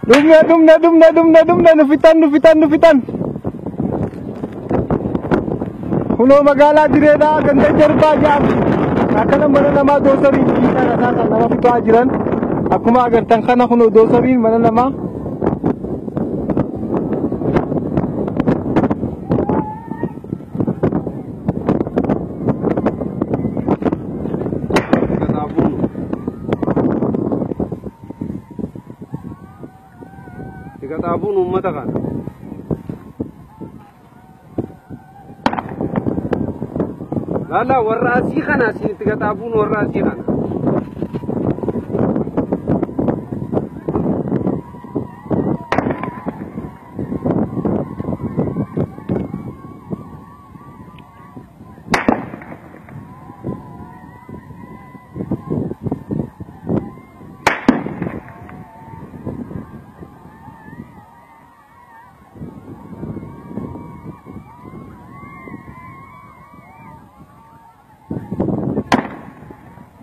Dhumne dhumne dhumne dhumne dhumne nu fixan nu fixan nu fixan. Kunoo magaalaa Direedhaa ganda jarbaa jedhamu. Akkana mana namaa doosariin dhiisaa rasaasan nama fixaa jiran. Akkuma agartan kana kunoo doosariin mana namaa. Xaafuun uummata kana. Lala warra asii kana asiin itti gaxaafuun warra asii kana.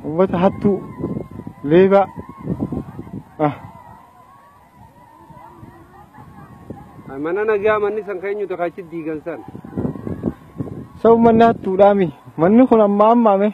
Uummata hattuu leebaa. Mana nagaa manni san keenyutu achi diigan san. Sa uummanni hattuudhaami. Manni kun amma ammaame.